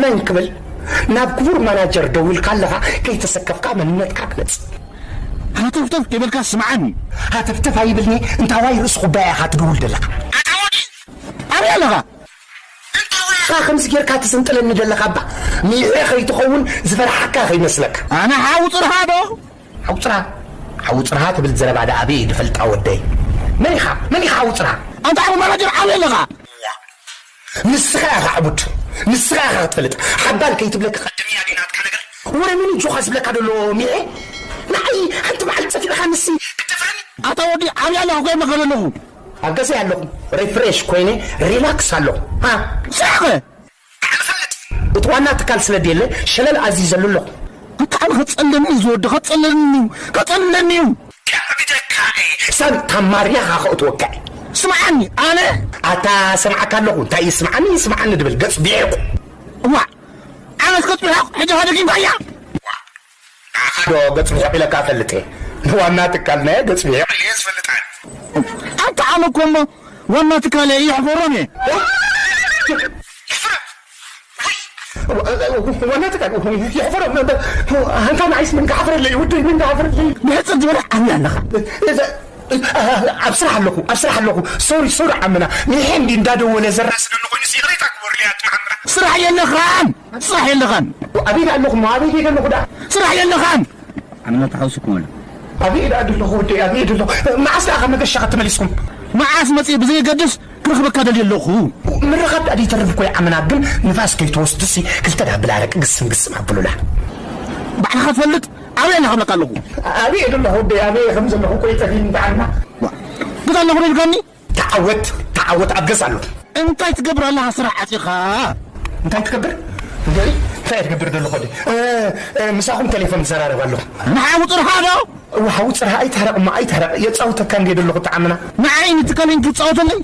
መን ክብል? ናብ ክቡር ማናጀር ደዊልካ ኣለኻ፣ ከይተሰከፍካ መንነትካ ግለጽ። ሃተፍተፍ ከይበልካ ስምዓኒ። ሃተፍተፍ ኣይብልኒ፣ እንታዋይ ርእሲ ኩባያ ኢኻ ትድውል ዘለኻ። ኣታ ወዲ፣ ኣበይ ኣለኻ? እንታዋይ ኢኻ ከምዚ ጌርካ ትስንጥለኒ ዘለኻ እባ? ሚዔ ከይትኸውን ዝፈርሓካ ከይመስለካ። ኣነ ሓው ጽርሃ ዶ? ሓው ጽርሃ፣ ሓው ጽርሃ ትብል ዘረባ ደኣ ኣበይ ድፈልጣ ወደይ? መን ኢኻ? መን ኢኻ ሓው ጽርሃ? ኣንታ ዓቢ ማናጀር ኣበይ ኣለኻ? ንስኻ ኢኻ ዕቡድ፣ ንስኻ ኢኻ ክትፈልጥ። ሓባል ከይትብለካ ቀድም እያ ድዩ ናትካ ነገር? ወረ መን እዩ ጆኻ ዝብለካ ዘሎ ሚዔ? ንዓይ ሓንቲ መዓልቲ ጸፊዕካ ንሲ ክትደፍረኒ? ኣታ ወዲ ዓብያ ኣለኹ፣ ከይመኸለ ኣለኹ። ኣብ ገዛይ ኣለኹ፣ ሪፍሬሽ ኮይነ ሪላክስ ኣለኹ። ሃ? ስራኸ? ኣነ ፈልጥ። እቲ ዋና ትካል ስለ ድየለ ሸለል ኣዚዘሉ ኣለኹ። ኣታ ኣነ ከጸለኒ እዩ ዝወዲ፣ ከጸለኒ እዩ፣ ከጸለኒ እዩ። ከዕብደካ እየ። ሳንታ ማርያ ኻኸ እትወቅዕ። ስምዓኒ፣ ኣነ ኣታ ሰምዓካ ኣለኹ፣ እንታይ እዩ ስምዓኒ፣ ስምዓኒ ድብል ገጽ ቢዕቁ። እዋ፣ ኣነስ ገጽ ቢዕቁ፣ ሕጂ ኸደጊምካያ። ንዓኻ ዶ ገጽ ቢዕቁ ኢለካ እፈልጥ እየ? ንዋና ትካልና እየ ገጽ ቢዕቁ ኢለ ዝፈልጥ ኣነ። ኣታ ኣነ እኮ እሞ ዋና ትካለ እየ፣ ይሕፈሮም እየ። ይሕፈሮም? ወይ፣ ዋና ትካል ይሕፈሮም? ኣንታ ንዓይስ ምን ክሓፍረለይ፣ ውደይ ምን ክሓፍረለይ? ብሕጽር ዝበለ ዓብዪ ኣለኻ። እዛ ኣብ ስራሕ ኣለኹ፣ ኣብ ስራሕ ኣለኹ። ሶሪ፣ ሶሪ ዓምና። ሚሐ እንዲ እንዳደወለ ዘራስነሉ ኮይኑ ይቕሬታ ግበሩለይ ኣቲ መሓምራ። ስራሕ የለኻን፣ ስራሕ የለኻን። ኣበይ ደኣ ኣለኹ? ኣበይ ከይደ ኣለኹ ደኣ? ስራሕ የለኻን። ኣነ ተሓውስኩም ኣሎ። ኣበይ ደኣ ደለኹ ወደይ? ኣበይ ደለኹ? መዓስ ደኣ ካብ መገሻ ተመሊስኩም? መዓስ መጽእ ብዘየገድስ ክረኽበካ ደልየ ኣለኹ። ምርኻብ ደኣ ደይተርፍ እኮ ይዓምና፣ ግን ንፋስ ከይትወስድሲ ክልተ ደኣ ብላረቅ ግስም ግስም ኣብሉላ። ባዕልኻ ትፈልጥ ኣበይ ኣለኻ እብለካ ኣለኹ። ኣበይ ደለኹ ወደይ? ኣበይ ከም ዘለኹ እኮ ይጠፊእኒ ብዓልና። ዋ፣ ገዛ ኣለኹ ዶ ኢልካኒ? ተዓወት፣ ተዓወት ኣብ ገዛ ኣለኹ። እንታይ ትገብር ኣለኻ ስራሕ ዓጺኻ? እንታይ ትገብር? እንታይ፣ እንታይ ትገብር ደለኹ ወደይ? እ፣ እ፣ ምሳኹም ቴሌፎን ዝዘራረብ ኣለኹ። ንሓዊ ጽርሃ ዶ? እዋ፣ ሓዊ ጽርሃ ኣይትሕረቕ እሞ፣ ኣይትሕረቕ። የጻውተካ እንድየ ደለኹ ተዓምና። ንዓይ ንትካለይን ትጻወተለይ?